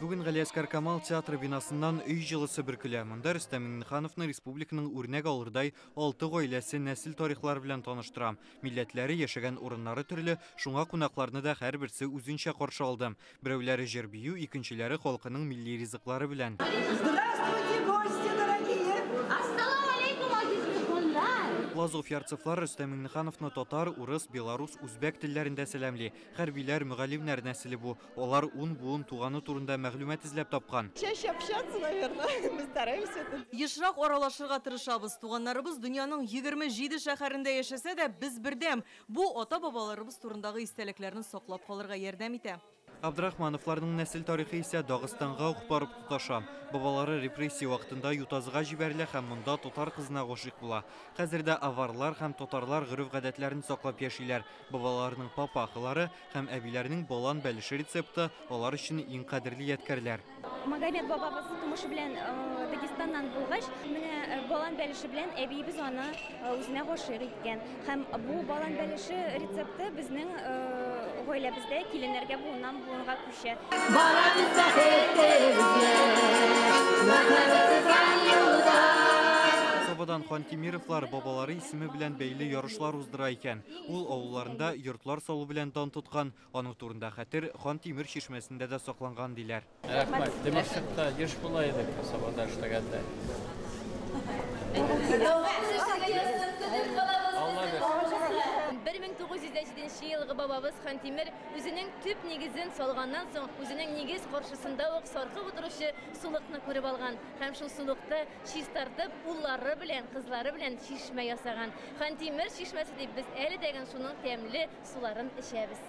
Бүген Галиәсгар Камал театры бинасыннан өй җылысы бөркелә. Монда Рөстәм Миңнехановны республиканың үрнәк алырдай 6 гаиләсе нәсел тарихлары белән таныштыра. Милләтләре, яшәгән урыннары төрле, шуңа кунакларны да һәрберсе үзенчә каршы алды. Берәүләре җыр бию, икенчеләре халкының милли ризыклары белән. Здравствуйте, гости дорогие! Ассаламу алейкум, азиз мөһманнар! Лазов Ярцевлар Рөстәм Миңнехановны татар, урыс, белорус, үзбәк телләрендә сәламли. Хәрбиләр, мөгаллимнәр нәселе бу. Алар 10 буын туганы турында мәгълүмат эзләп тапкан. Чаще общаться, наверное, мы стараемся это. Ешрак аралашырга тырышабыз. Туганнарыбыз дөньяның 27 шәһәрендә яшәсә дә, без бердәм. Бу ата-бабаларыбыз турындагы истәлекләрне саклап калырга ярдәм итә. Абдрахмановларның нәсел тарихы исә Дагыстанга ук барып тоташа. Бабалары репрессия вакытында Ютазыга җибәрелә һәм монда татар кызына гашыйк була. Хәзер дә аварлар һәм татарлар гореф-гадәтләрен саклап яшиләр. Бабаларының папахалары һәм әбиләренең балан бәлеше рецепты алар өчен иң кадерле ядкәрләр. Магомед бабабыз тумышы белән Дагестаннан булгач, менә балан бәлеше белән әбиебез аны үзенә гашыйк иткән. Һәм бу балан бәлеше рецепты безнең гаиләбездә киленнәргә буыннан буынга күчә. Барабыз бәхетебезгә, мәхәббәт сызган юлда. Сабадан Хантимировлар бабалары исеме белән бәйле ярышлар уздыра икән. Ул авылларында йортлар салу белән дан тоткан. Аның турында хәтер Хантимир чишмәсендә дә сакланган диләр. Рәхмәт. Димәкчектә еш була идек Сабада эшләгәндә. Алла бирсен. 1907 елгы бабабыз Хантимир үзенең төп нигезен салганнан соң, үзенең нигез каршысында ук саркып утыручы сулыкны күреп алган һәм шул сулыкты чистартып, уллары белән, кызлары белән чишмә ясаган. Хантимир чишмәсе дип без әле дә шуның тәмле суларын эчәбез.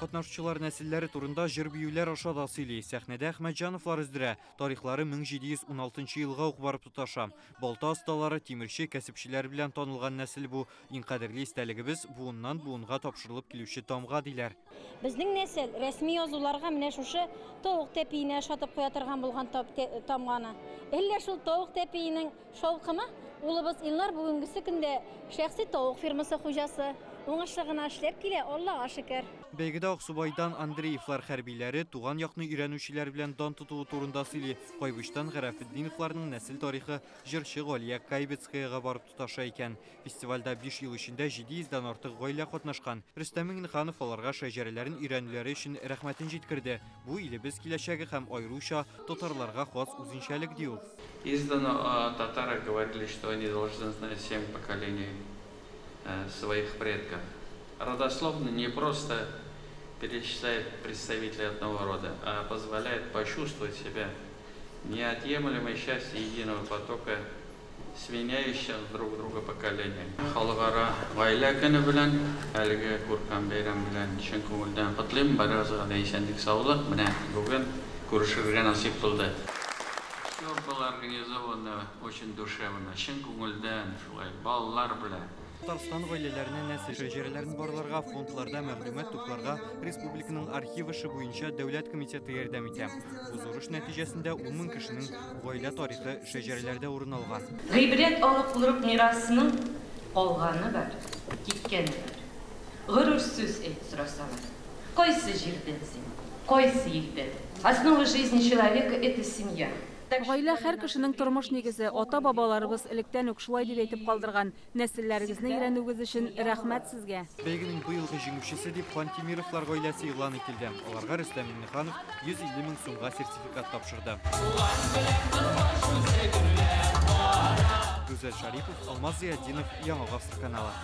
Катнашучылар нәселләре турында җыр биюләр аша да сөйли. Сәхнәдә Әхмәтҗановлар өздерә. Тарихлары 1716 елга ук барып тоташа. Балта осталары, тимерче, кәсепчеләр белән танылган нәсел бу. Иң кадерле истәлегебез буыннан буынга тапшырылып килүче тамга диләр. Безнең нәсел рәсми язуларга менә шушы тавык тәпиенә ошатып куя торган булган тамганы. Әллә шул тавык тәпиенең шаукымы? Улыбыз Илнар бүгенгесе көндә шәхси тавык фирмасы хуҗасы. Уңышлы гына эшләп килә, Аллага шөкер. Бәйгедә Аксубайдан Андреевлар хәрбиләре туган якны өйрәнүчеләр белән дан тотуы турында сөйли. Кайбычтан Гарәфетдиновларның нәсел тарихы җырчы Галия Кайбецкаяга барып тоташа икән. Фестивальдә 5 ел эчендә 700дән артык гаилә катнашкан. Рөстәм Миңнеханов аларга шәҗәрәләрен өйрәнүләре өчен рәхмәтен җиткерде. Бу илебез киләчәге һәм аеруча татарларга хас үзенчәлек ди ул. Издавна о татарах говорили, что они должны знать 7 поколений своих предков. Родословно не просто перечисляет представителей одного рода, а позволяет почувствовать себя неотъемлемой частью единого потока сменяющих друг друга поколения. Халыкара гаилә көне белән, әлеге күркәм бәйрәм белән чын күңелдән котлыйм. Барыгызга да исәнлек, саулык. Менә бүген күрешергә насыйп булды. Все было организовано очень душевно, чын күңелдән, шулай балалар белән. Татарстан гаиләләренә нәсел шәҗәрәләрен барларга, фондларда мәгълүмат тупларга республиканың архив эше буенча дәүләт комитеты ярдәм итә. Бу зур эш нәтиҗәсендә 10 мең кешенең гаилә тарихы шәҗәрәләрдә урын алган. Гыйбрәт алыклырып мирасының алганы бар, киткәне бар. Горур сүз әйт сорасалар. Кайсы җирдән син? Кайсы илдән? Основа жизни человека это семья. Гаилә һәр кешенең тормыш нигезе. Ата-бабаларыбыз электән үк шулай дип әйтеп калдырган. Нәселләрегезне өйрәнүегез өчен рәхмәт сезгә. Бәйгенең быелгы җиңүчесе дип Хантимировлар гаиләсе игълан ителде. Аларга Рөстәм Миңнеханов 150 мең сумга сертификат тапшырды. Гүзәл Шарипов, Алмаз Зиятдинов, Яңа Гасыр каналы.